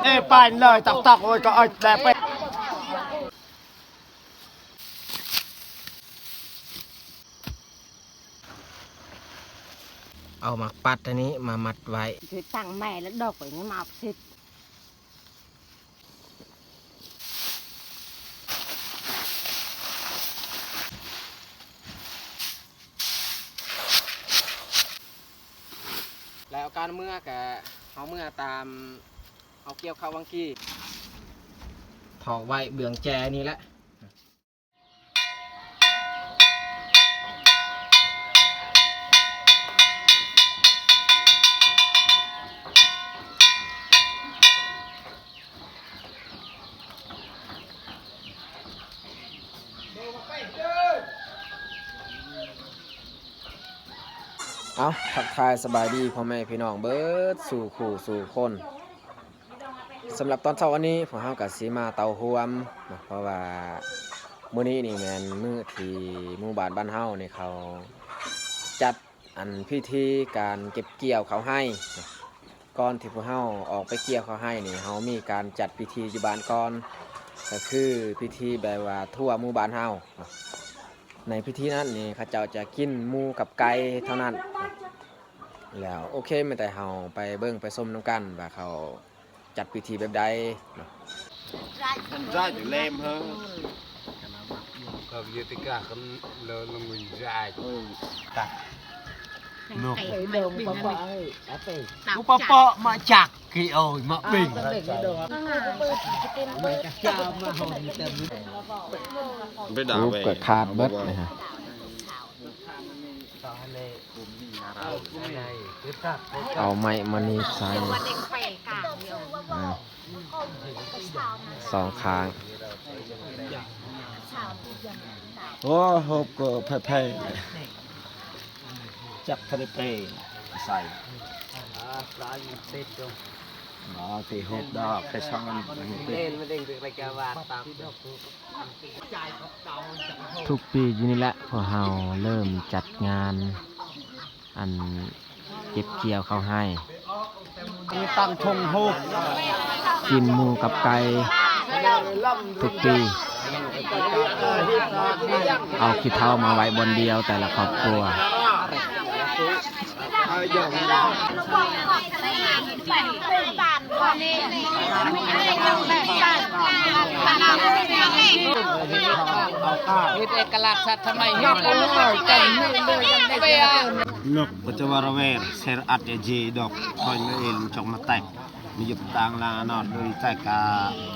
ເອ ປານເລີຍ ຕັກໆ ໂອ້ຍ ກໍເອີຍແຫຼະ ໄປ ເອົາໝາກປັດອັນນີ້ມາມັດໄວ້ ຄືຕັ້ງແມ່ແລ້ວດອກໄວ້ຍັງມາເສັດ. ແລ້ວການເມືອກະ ເຮົາເມືອຕາມ ເຮົາກ່ຽວເຂົ້າຫວ່າງກີ້ ຖອກໄວ້ເບື້ອງແຈນີ້ແຫຼະ. ເອົາ ທັກທາຍສະບາຍດີພໍ່ແມ່ພີ່ນ້ອງເບິດສູ່ຄູ່ສູ່ຄົນ. ສຳລັບຕອນເຊົ້າວັນນີ້ ພວກເຮົາກໍຊິມາເຕົ້າຮ່ວມເນາະ ເພາະວ່າມື້ນີ້ນີ້ແມ່ນມື້ທີ່ໝູ່ບ້ານ ບ້ານເຮົານີ້ເຂົາຈັດ ອັນພິທີການເກັບກ່ຽວເຂົ້າໄຮ່. ກ່ອນທີ່ພວກເຮົາອອກໄປກ່ຽວເຂົ້າໄຮ່ນີ້ ເຮົາມີການຈັດພິທີຢູ່ບ້ານກ່ອນ ກໍຄືພິທີແບບວ່າທົ່ວໝູ່ບ້ານເຮົາ. ໃນພິທີນັ້ນນີ້ ເຂົາເຈົ້າຈະກິນໝູກັບໄກ່ເທົ່ານັ້ນ. ແລ້ວໂອເຄ ແມ່ນແຕ່ເຮົາໄປເບິ່ງໄປຊົມນຳກັນວ່າເຂົາ ຈັດພິທີແບບໃດເນາະ? ອຸປະເປາະມາຈັກກີໂອຍມາປິງ ໄປດ່າໄປ ຮູບກໍຂາດເບິດນະຮະ. ເອົາໄມ້ມະນີໃສ່ ອາ ສອງຂ້າງ. ໂອ້ ຮູບກໍແພ້ໆ ຈັກທະເລເປໃສ່ ບໍ່ໄດ້ຮູບດອກ ໄປຊ່ອງ ທຸກປີຢູ່ນີ້ແຫຼະ ພວກເຮົາເລີ່ມຈັດງານ ອັນເກັບກ່ຽວເຂົ້າໄຮ່ ມີຕັ້ງທົ່ງໂຮກ ກິນໝູກັບໄກ່ທຸກປີ ເອົາຂີ້ເຖົ້າມາໄວ້ບ່ອນດຽວແຕ່ລະຄອບຄົວ. ເຮັດເອກະລາດສັດທຳໄມ ເຮັດໂອ້ຍ ນົກກໍຈະວ່າລະແວງ ເຊຣະອັດຍາເຢດອກ ຄອຍເມເອນຈົກມາແຕກ ມີຢູ່ຕ່າງລານອດ ໂດຍແຕກກະ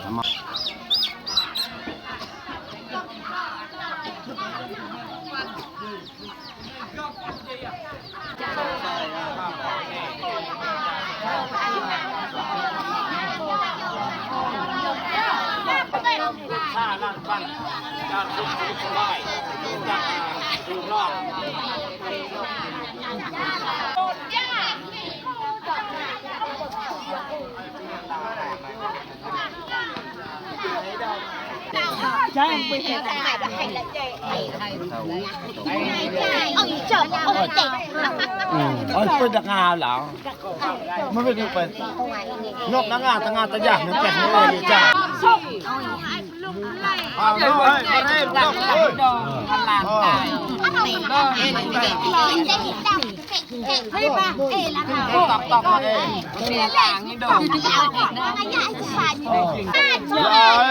ອືມ ເອົາໄປດັກງາລາວ ມັນເປັນໄປ ນົກນາງາຕະງາຕະຢາກ ມັນເປັນເອີຍຈ້າ.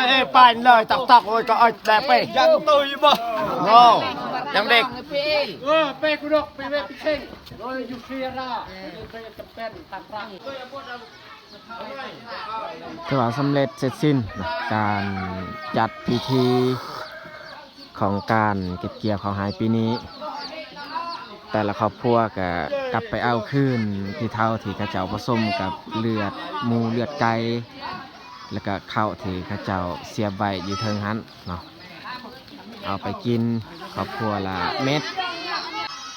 ເອີຍ ປານເລີຍ ຕັກໆ ໂອ້ຍ ກໍເອີຍແດ່ເປ້ ຍັງຕຸ້ຍບໍ່ ໂອ້ ຍັງເດັກ ເອີ ເປ້ ກຸດົກ ເປ້ ເປ້ ເປ້ ເຊງ ໂອ້ຍ ຢູ່ເຊຣາ ເປັນຈຳເປັນ ຕາມພຣະ. ຖືວ່າສຳເລັດເສັດສິ້ນນະ ການຈັດພິທີຂອງການເກັບກ່ຽວເຂົ້າໄຮ່ປີນີ້. ແຕ່ລະຄອບຄົວກະກັບໄປເອົາຄືນຂີ້ເຖົ້າທີ່ເຂົາເຈົ້າປະສົມກັບເລືອດໝູເລືອດໄກ່ ແລ້ວກະເຂົ້າທີ່ເຂົາເຈົ້າສຽບໄວ້ຢູ່ເທິງຫັ້ນເນາະ. ເອົາໄປກິນຄອບຄົວລະເມັດ.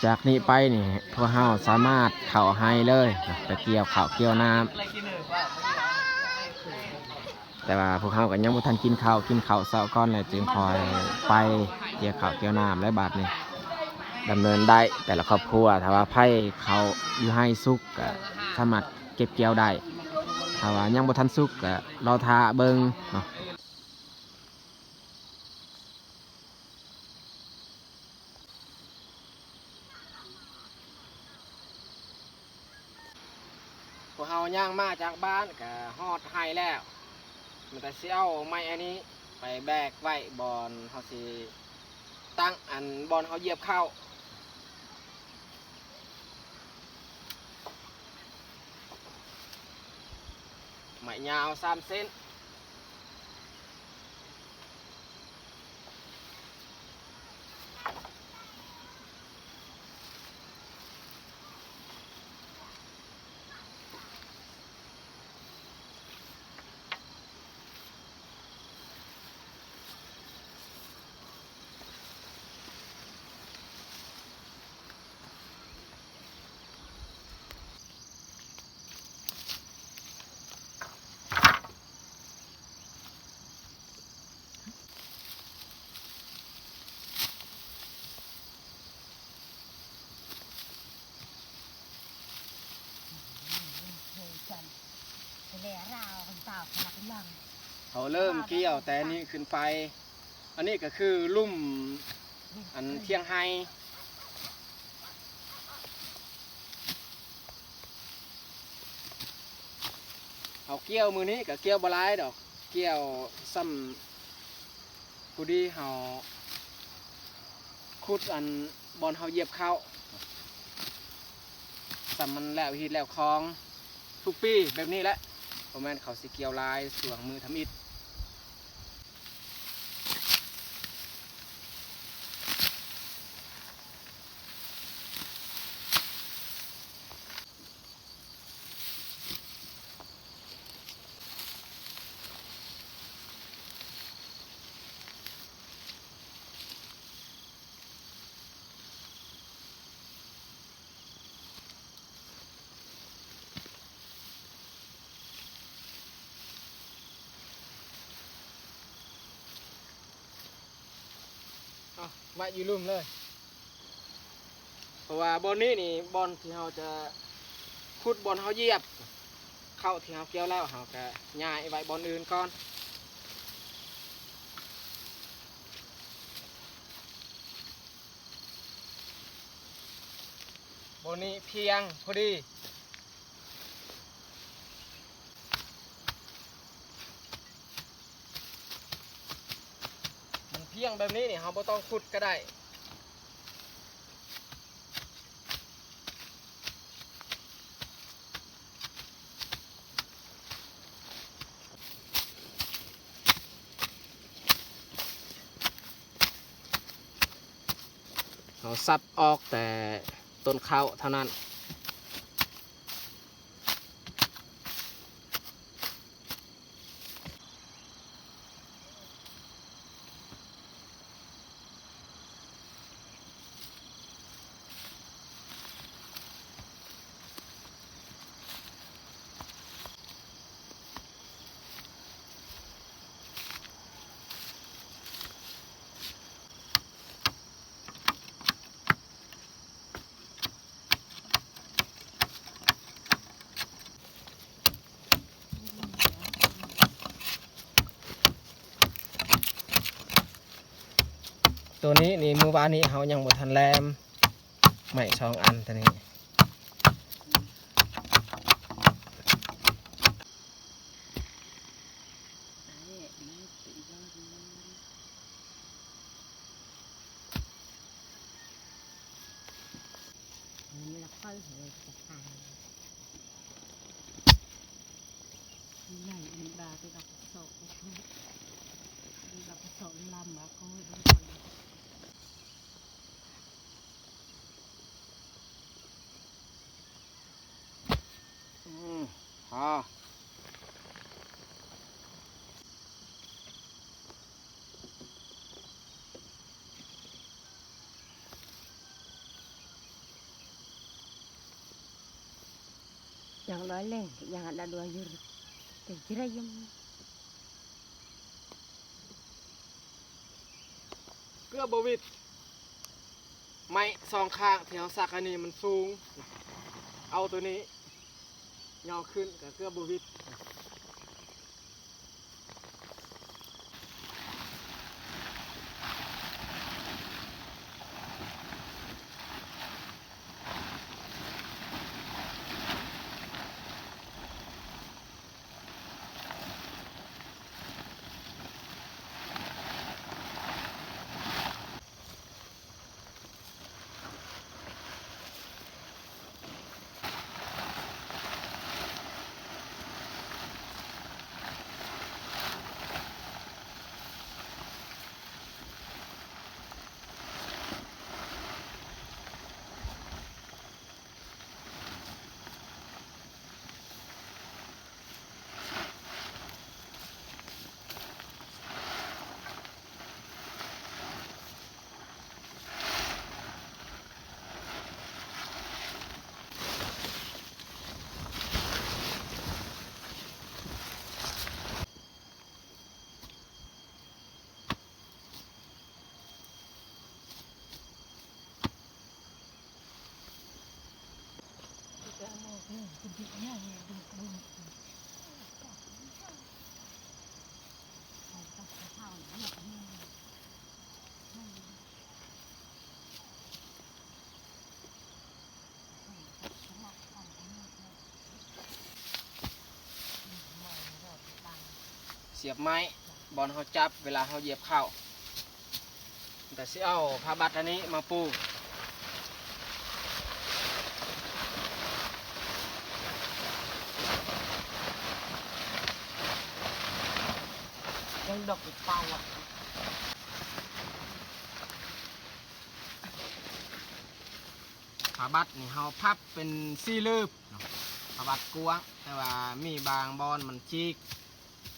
ຈາກນີ້ໄປນີ້ ພວກເຮົາສາມາດເຂົ້າໄຮ່ເລີຍ ໄປກ່ຽວເຂົ້າກ່ຽວນ້ຳ. ແຕ່ວ່າພວກເຮົາກໍຍັງບໍ່ທັນກິນເຂົ້າ ກິນເຂົ້າເຊົ້າກ່ອນ ແລ້ວຈຶ່ງຄ່ອຍໄປກ່ຽວເຂົ້າກ່ຽວນ້ຳແລ້ວບາດນີ້. ດຳເນີນໄດ້ແຕ່ລະຄອບຄົວ. ຖ້າວ່າໃຜເຂົ້າຢູ່ໄຮ່ສຸກກະສາມາດເກັບກ່ຽວໄດ້, ຖ້າວ່າຍັງບໍ່ທັນສຸກກະລໍຖ້າເບິ່ງເນາະ. ພວກເຮົາຍ່າງມາຈາກບ້ານກະຮອດໄຮ່ແລ້ວ, ມັນກະຊິເອົາໄມ້ອັນນີ້ໄປແບກໄວ້ບ່ອນເຮົາຊິຕັ້ງ ອັນ ບ່ອນເຮົາຢຽບເຂົ້າ. ໄມ້ຍາວສາມເຊັນ. ເຮົາເລີ່ມກ່ຽວແຕ່ນີ້ຂຶ້ນໄປ. ອັນນີ້ກະຄືລຸ່ມ ອັນ ທຽງໄຮ່. ເຮົາກ່ຽວມື້ນີ້ກະກ່ຽວບໍ່ຫຼາຍດອກ, ກ່ຽວຊ່ຳພໍດີເຮົາຂຸດ ອັນ ບ່ອນເຮົາຢຽບເຂົ້າ, ຊ່ຳມັນແລ້ວຮີດແລ້ວຄອງ. ທຸກປີແບບນີ້ແຫຼະ, ບໍ່ແມ່ນເຂົາຊິກ່ຽວຫຼາຍຊ່ວງມື້ທຳອິດ. ເອົາໄວ້ຢູ່ລຸ່ມເລີຍ, ເພາະວ່າບ່ອນນີ້ນີ້ ບ່ອນທີ່ເຮົາຈະຂຸດ ບ່ອນເຮົາຢຽບເຂົ້າທີ່ເຮົາກ່ຽວແລ້ວ, ເຮົາກະຍ້າຍໄວ້ບ່ອນອື່ນກ່ອນ. ບ່ອນນີ້ພຽງພໍດີ. ມັນພຽງແບບນີ້ນີ້ ເຮົາບໍ່ຕ້ອງຂຸດກະໄດ້. ເຮົາສັບອອກແຕ່ຕົ້ນເຂົ້າເທົ່ານັ້ນ. ໂຕນີ້ນີ້ ມື້ວານນີ້ເຮົາຍັງບໍ່ທັນແລມ ໄມ້ສອງອັນໂຕນີ້. ອືມ ພໍ. ຢ່າງນ້ອຍແລ້ງ ຢ່າງນັ້ນດ້ວຍຢູ່ ເປັນຊິໄດ້ຢູ່. ເກືອບບໍ່ວິດ. ໄມ້ສອງຂ້າງທີ່ເຮົາສັກອັນນີ້ມັນສູງ ເອົາໂຕນີ້ຍໍຂຶ້ນກໍເກືອບບໍ່ຫວິດ. ສຽບໄມ້ບ່ອນເຮົາຈັບເວລາເຮົາຢຽບເຂົ້າ ແຕ່ຊິເອົາຜ້າບັດອັນນີ້ມາປູ ຍັງດອກເປົາອະ. ຜ້າບັດນີ້ເຮົາພັບເປັນສີ່ລຶບເນາະ ຜ້າບັດກວ້າງ ແຕ່ວ່າມີບາງບ່ອນມັນຈີກ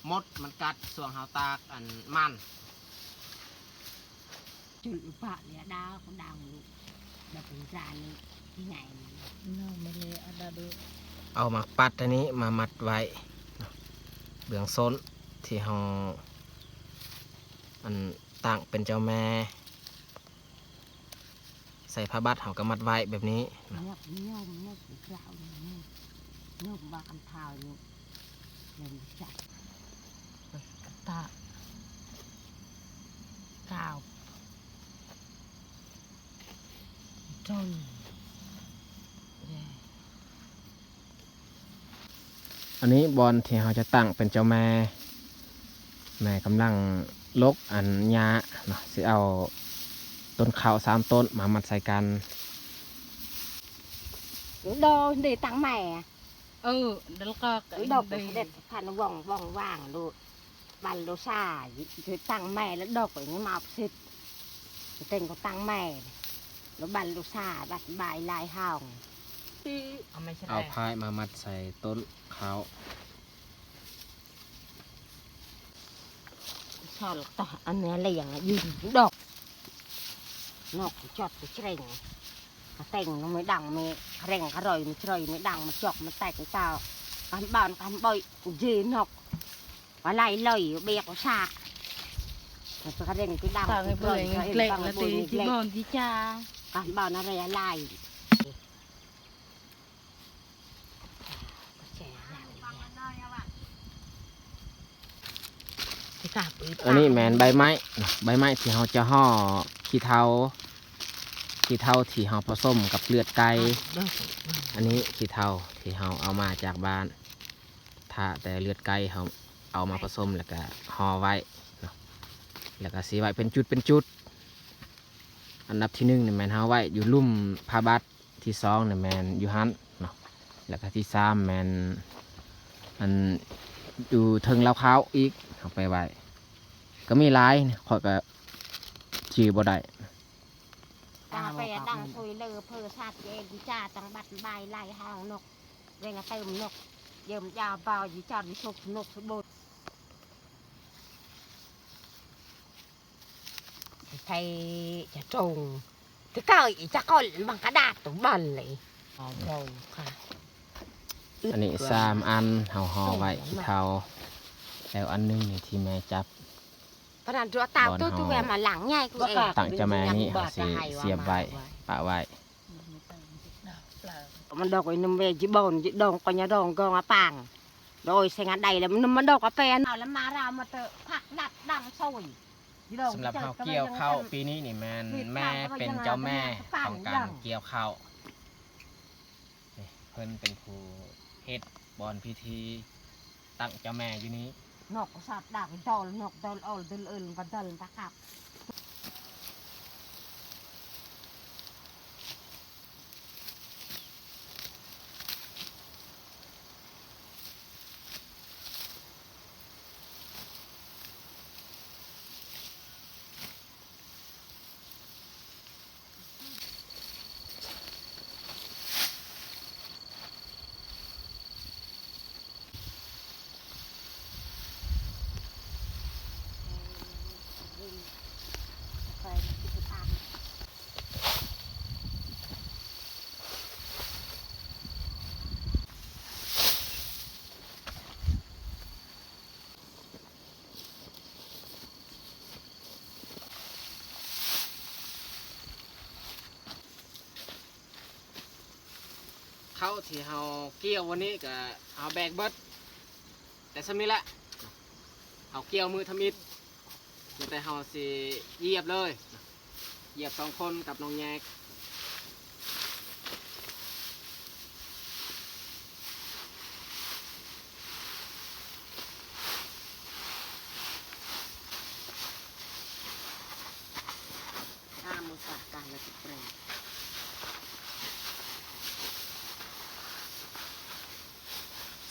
ມົດມັນກັດຊ່ວງເຮົາຕາກອັນມັນ. ຈຸດອຸປະເນຍດາວ ດາວ ດາວເປັນຈານນີ້ ທີ່ໃຫຍ່ນີ້ ເນາະ ມາເລອາດາດູ ເອົາໝາກປັດອັນນີ້ມາມັດໄວ້ເນາະ ເບື້ອງສົ້ນທີ່ເຮົາ ອັນ ຕັ້ງເປັນເຈົ້າແມ່ ໃສ່ຜ້າບັດເຮົາກໍມັດໄວ້ແບບນີ້. ຍອບ ຍອບ ຍອບ ຍອບ ຍອບ ວ່າຄຳທ້າວຢູ່ ເປັນຈັກ ກະຕະ ກາວ ຈົນ ອັນນີ້ບ່ອນທີ່ເຮົາຈະຕັ້ງເປັນເຈົ້າແມ່ ແມ່ກຳລັງລົກອັນຫຍ້າເນາະ ຊິເອົາຕົ້ນເຂົ້າສາມຕົ້ນມາມັດໃສ່ກັນ. ໂດຍ ເດ ຕັ້ງແມ່ ເອີ ແລ້ວກໍ ດອກ ເດັດ ພັນ ວ່ອງ ວ່ອງວ່າງ ໂລດ ບັນໂລຊາ ຄືຕັ້ງແມ່ ແລ້ວດອກນີ້ມາເສັດ ເຕັງກໍຕັ້ງແມ່ ແລ້ວບັນໂລຊາ ບັດບາຍລາຍຫ້ອງ ເອົາພາຍມາມັດໃສ່ຕົ້ນເຂົ້າ. ຊອນຕະ ອັນນີ້ລຽງຢູ່ດອກ ນົກຈອດໄປເຊງ ກະເຕັງ ມັນດັງ ມັນເຄງ ກະຣອຍ ມັນເຊຍ ມັນດັງ ມັນຈອກ ມັນແຕກ ມັນຕາວ ກະບອນ ກະບອຍ ເຈນົກ ວ່າໄລ່ເລີຍ ເບຍກວ່າຊາ ມັນກະເລັງຄືດຳ ຕາຍ ເບຍ ເລັກລະຕິ ເບຍ ທີ່ບອນທີ່ຈາ ກະບອນອະໄລ ອະໄລ. ອັນນີ້ແມ່ນໃບໄມ້ເນາະ ໃບໄມ້ທີ່ເຮົາຈະຫໍ່ຂີ້ເຖົ້າ ຂີ້ເຖົ້າທີ່ເຮົາປະສົມກັບເລືອດໄກ່. ອັນນີ້ຂີ້ເຖົ້າທີ່ເຮົາເອົາມາຈາກບ້ານ ຖ້າແຕ່ເລືອດໄກ່ເຮົາເອົາມາປະສົມ ແລ້ວກະຫໍ່ໄວ້ເນາະ ແລ້ວກະຊິໄວ້ເປັນຈຸດເປັນຈຸດ. ອັນດັບທີໜຶ່ງນີ້ແມ່ນເຮົາໄວ້ຢູ່ລຸ່ມຜ້າບັດ ທີສອງນີ້ແມ່ນຢູ່ຫັ້ນເນາະ ແລ້ວກະທີສາມແມ່ນ ອັນ ຢູ່ເທິງລາວຂາວອີກ ເຮົາໄປໄວ້ ກະມີຫຼາຍ ຂ້ອຍກະຈື່ບໍ່ໄດ້. ຕາໄປດັງຊຸຍເລີເພີສັດເອງ ຈາຕັງບັດບາຍໄລ່ຫ້ອງນົກ ເວງກະຕື່ມນົກ ເຢີມຢາວເບົາ ຢີຈອດດີ້ສຸກນົກສຸບົດ. ໄທຈະຕົງ ຕະເກີຍຈະກົນບັງກະດາດຕຸບັນເລີຍ. ອັນນີ້ສາມອັນ ເຮົາຫໍ່ໄວ້ຂີ້ເຖົ້າ ແລ້ວອັນໜຶ່ງນີ້ທີ່ແມ່ຈັບ ປະນັ້ນຕົວຕາວ ບ່ອນເຮົາ ຕົວແວມາຫຼັງໃຫຍ່ກູເອງ ຕັ້ງເຈົ້າແມ່ນີ້ ເຮົາຊິສຽບໄວ້ ປະໄວ້ ມັນດອກໄວ້ນຳແວຈິບ່ອນຈິດອງກໍຍາດອງກອງອາປາງ ໂດຍໃສ່ງານໃດແລ້ວ ມັນ ມັນດອກອາແປນ ເອົາລະມາລາວມາເຕີພັກດັດດັງຊອຍ. ສຳລັບເຮົາກ່ຽວເຂົ້າປີນີ້ນີ້ ແມ່ນແມ່ເປັນເຈົ້າແມ່ຂອງການກ່ຽວເຂົ້າ. ນີ້ເພິ່ນເປັນຜູ້ເຮັດບ່ອນພິທີຕັ້ງເຈົ້າແມ່ຢູ່ນີ້. ນົກສາດດັງດອລ ນົກດອລອອລ ດອລເອີລ ປະດອລປະກັບ. ເຂົ້າທີ່ເຮົາກ່ຽວວັນນີ້ກະເຮົາແບກເບິດ ແຕ່ສ່ຳນີ້ແຫຼະ ເຮົາກ່ຽວມື້ທຳອິດ ມີແຕ່ເຮົາຊິຢຽບເລີຍ ຢຽບສອງຄົນກັບນ້ອງແຍກ.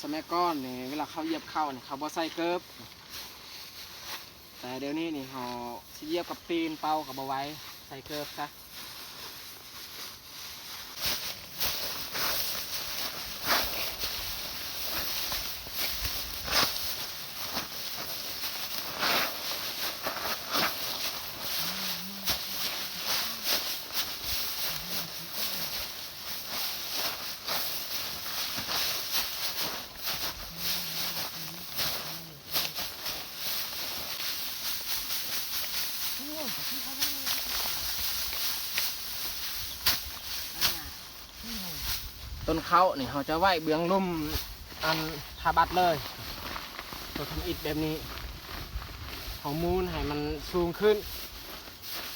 ສະໄໝກ່ອນນີ້ ເວລາເຂົາຢຽບເຂົ້ານີ້ ເຂົາບໍ່ໃສ່ເກີບ. ແຕ່ດຽວນີ້ນີ້ ເຮົາຊິຢຽບກັບຕີນເປົ່າກໍບໍ່ໄຫວ ໃສ່ເກີບຊະ. ຕົ້ນເຂົ້ານີ້ເຮົາຈະໄວ້ເບື້ອງລຸ່ມອັນທາບັດເລີຍ ຕົວທຳອິດແບບນີ້ ເຮົາໝູນໃຫ້ມັນສູງຂຶ້ນ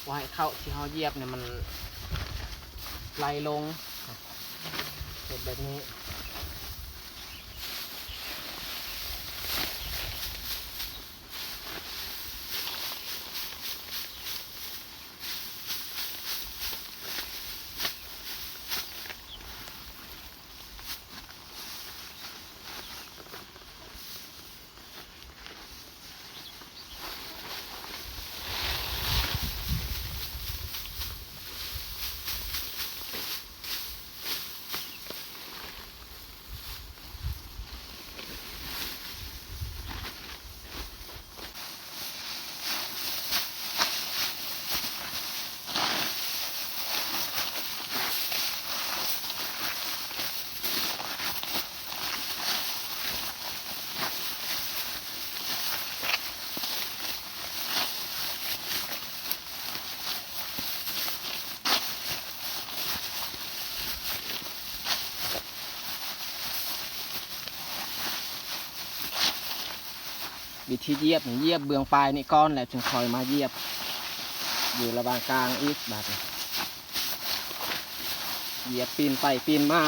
ບໍ່ໃຫ້ເຂົ້າທີ່ເຮົາຢຽບນີ້ມັນໄຫຼລົງ ເຮັດແບບນີ້. ວິທີຢຽບນີ້ ຢຽບເບື້ອງປາຍນີ້ກ່ອນ ແລ້ວຈຶ່ງຄ່ອຍມາຢຽບຢູ່ລະຫວ່າງກາງອີກ. ບາດນີ້ຢຽບປີນໄປປີນມາ.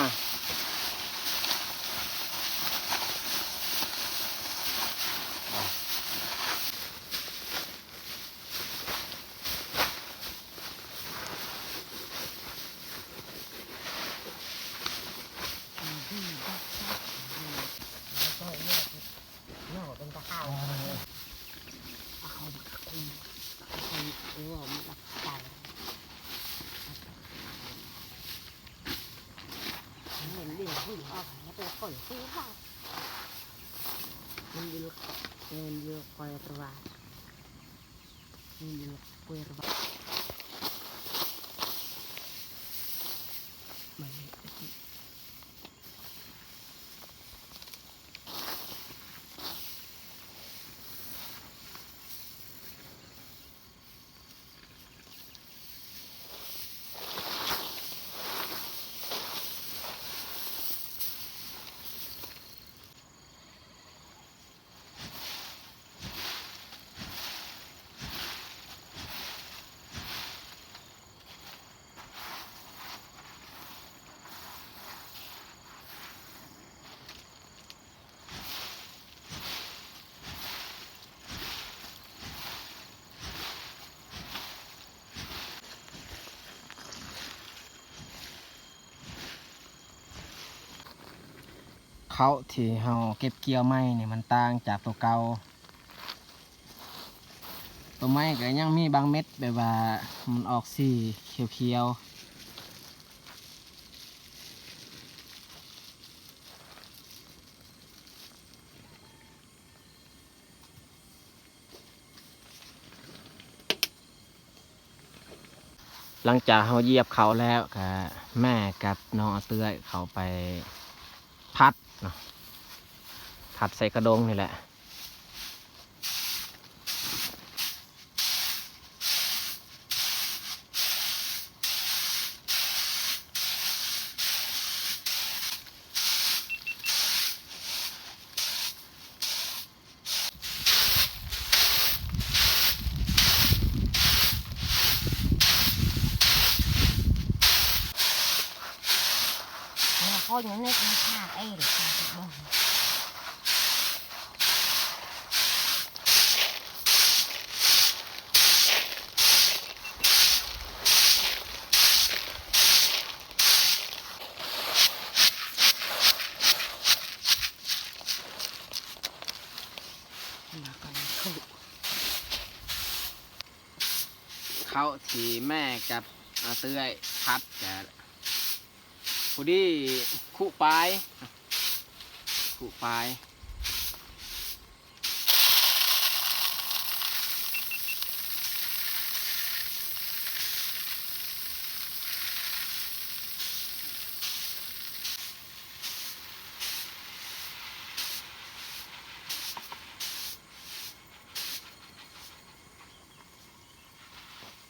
ເຂົ້າທີ່ເຮົາເກັບກ່ຽວໃໝ່ນີ້ມັນຕ່າງຈາກໂຕເກົ່າ. ໂຕໃໝ່ກໍຍັງມີບາງເມັດແບບວ່າມັນອອກສີຂຽວໆ. ຫຼັງຈາກເຮົາຢຽບເຂົ້າແລ້ວ ກະແມ່ກັບນ້ອງອາເຕື້ອຍເຂົ້າໄປຜັດເນາະ, ຜັດໃສ່ກະດົງນີ້ແຫຼະ. ເຂົ້າທີ່ແມ່ກັບອາເຕື້ອຍຜັດກະພໍດີຄຸປາຍ, ຄຸປາຍ.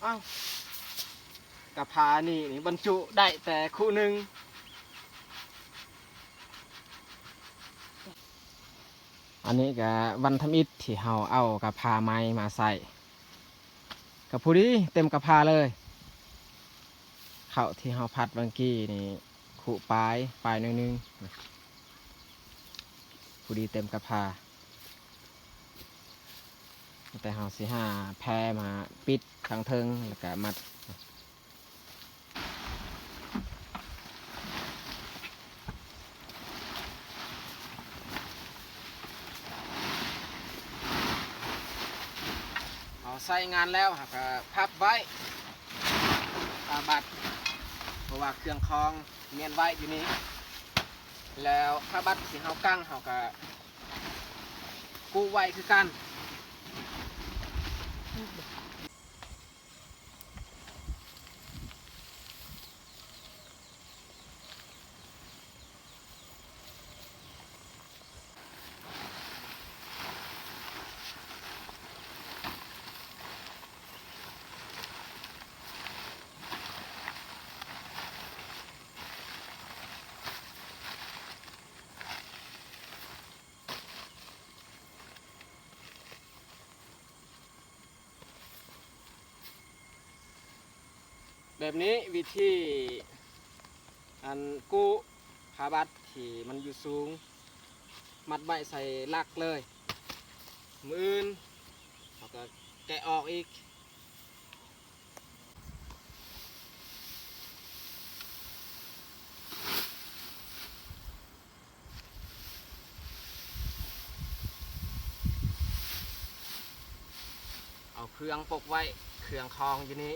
ອ້າວ ກະພານີ້ນີ້ບັນຈຸໄດ້ແຕ່ຄູ່ໜຶ່ງ. ອັນນີ້ກະວັນທຳອິດທີ່ເຮົາເອົາກະພາໃໝ່ມາໃສ່ ກະພໍດີເຕັມກະພາເລີຍ. ເຂົ້າທີ່ເຮົາຜັດຫວ່າງກີ້ນີ້ ຄຸປາຍ ປາຍໜ້ອຍໜຶ່ງ ພໍດີເຕັມກະພາ. ແຕ່ເຮົາຊິຫາແພມາປິດທາງເທິງ ແລ້ວກະມັດ. ເຮົາໃຊ້ງານແລ້ວ ເຮົາກະພັບໄວ້ ຜ້າບັດ ເພາະວ່າເຄື່ອງຂອງມ້ຽນໄວ້ຢູ່ນີ້ ແລ້ວຜ້າບັດທີ່ເຮົາກາງ ເຮົາກະ ກຸໄວ້ຄືກັນ. ແບບນີ້ວິທີອັນກຸຜ້າບັດທີ່ມັນຢູ່ສູງ ມັດໄວ້ໃສ່ຫຼັກເລີຍ. ມື້ອື່ນເຮົາກໍແກະອອກອີກ. ເອົາເຄື່ອງປົກໄວ້ ເຄື່ອງຂອງຢູ່ນີ້.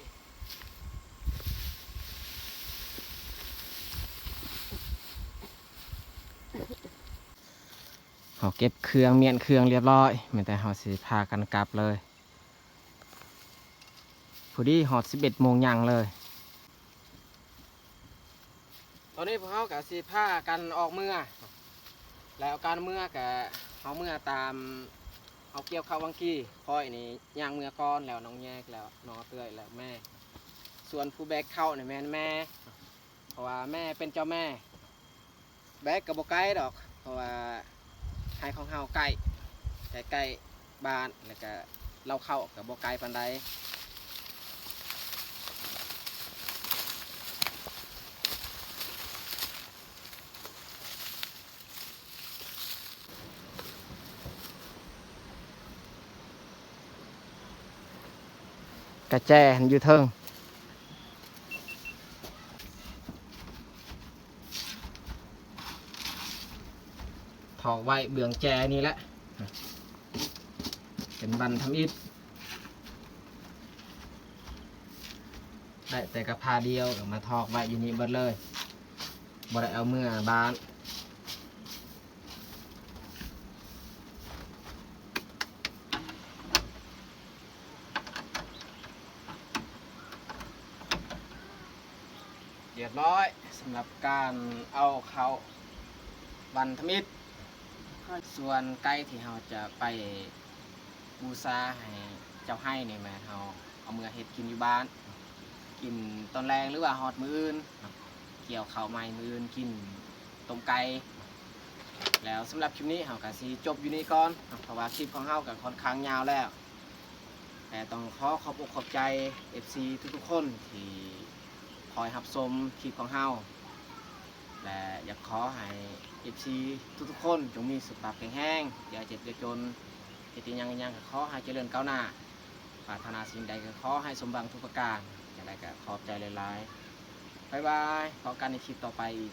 ເຮົາເກັບເຄື່ອງ ມ້ຽນເຄື່ອງລຽບຮ້ອຍ ແມ່ນແຕ່ເຮົາຊິພາກັນກັບເລີຍ. ພໍດີຮອດສິບເອັດໂມງຍ່າງເລີຍ. ຕອນນີ້ພວກເຮົາກະຊິພາກັນອອກເມືອ ແລ້ວການເມືອກະເຮົາເມືອຕາມ ເຮົາກ່ຽວເຂົ້າຫວ່າງກີ້. ຂ້ອຍນີ້ຍ່າງເມືອກ່ອນ ແລ້ວນ້ອງແຍກ ແລ້ວນ້ອງເອື້ອຍ ແລ້ວແມ່. ສ່ວນຜູ້ແບກເຂົ້ານີ້ແມ່ນແມ່ ເພາະວ່າແມ່ເປັນເຈົ້າແມ່. ແບກກໍບໍ່ໄກດອກ ເພາະວ່າໄຮ່ຂອງເຮົາໃກ້ ໃກ້ໆບ້ານ ແລ້ວກະເລົ້າເຂົ້າກໍບໍ່ໄກປານໃດ. ກະແຈຫັ້ນຢູ່ເທິງ. ອກໄວ້ເບື້ອງແຈນີ້ແຫຼະ ເປັນວັນທຳອິດ ໄດ້ແຕ່ກະພາດຽວ ກໍມາຖອກໄວ້ຢູ່ນີ້ເບິດເລີຍ ບໍ່ໄດ້ເອົາເມືອບ້ານ. ຮຽບຮ້ອຍ ສຳລັບການເອົາເຂົ້າວັນທຳອິດ. ສ່ວນໄກ່ທີ່ເຮົາຈະໄປບູຊາໃຫ້ເຈົ້າໄຮ່ນີ້ ແມ່ນເຮົາເອົາເມືອເຮັດກິນຢູ່ບ້ານ ກິນຕອນແລງ ຫຼືວ່າຮອດມື້ອື່ນ ກ່ຽວເຂົ້າໃໝ່ມື້ອື່ນກິນຕົ້ມໄກ່. ແລ້ວສຳລັບຄລິບນີ້ເຮົາກໍຊິຈົບຢູ່ນີ້ກ່ອນ ເພາະວ່າຄລິບຂອງເຮົາກໍຄ່ອນຂ້າງຍາວແລ້ວ. ແລະ ຕ້ອງຂໍຂອບອົກຂອບໃຈເອັຟຊີທຸກໆຄົນທີ່ຄອຍຮັບຊົມຄລິບຂອງເຮົາ ແລະ ຢາກຂໍໃຫ້ເອັຟຊີທຸກໆຄົນຈົ່ງມີສຸຂະພາບແຂງແຮງ ຢ່າເຈັບຢ່າຈົນ ເຮັດອີ່ຫຍັງອີ່ຫຍັງກໍຂໍໃຫ້ຈະເລີນກ້າວໜ້າ ປາດຖະໜາສິ່ງໃດກໍຂໍໃຫ້ສົມຫວັງທຸກປະການ. ຈັ່ງໃດກໍຂອບໃຈຫຼາຍໆ ບາຍບາຍ ພົບກັນໃນຄລິບຕໍ່ໄປອີກ.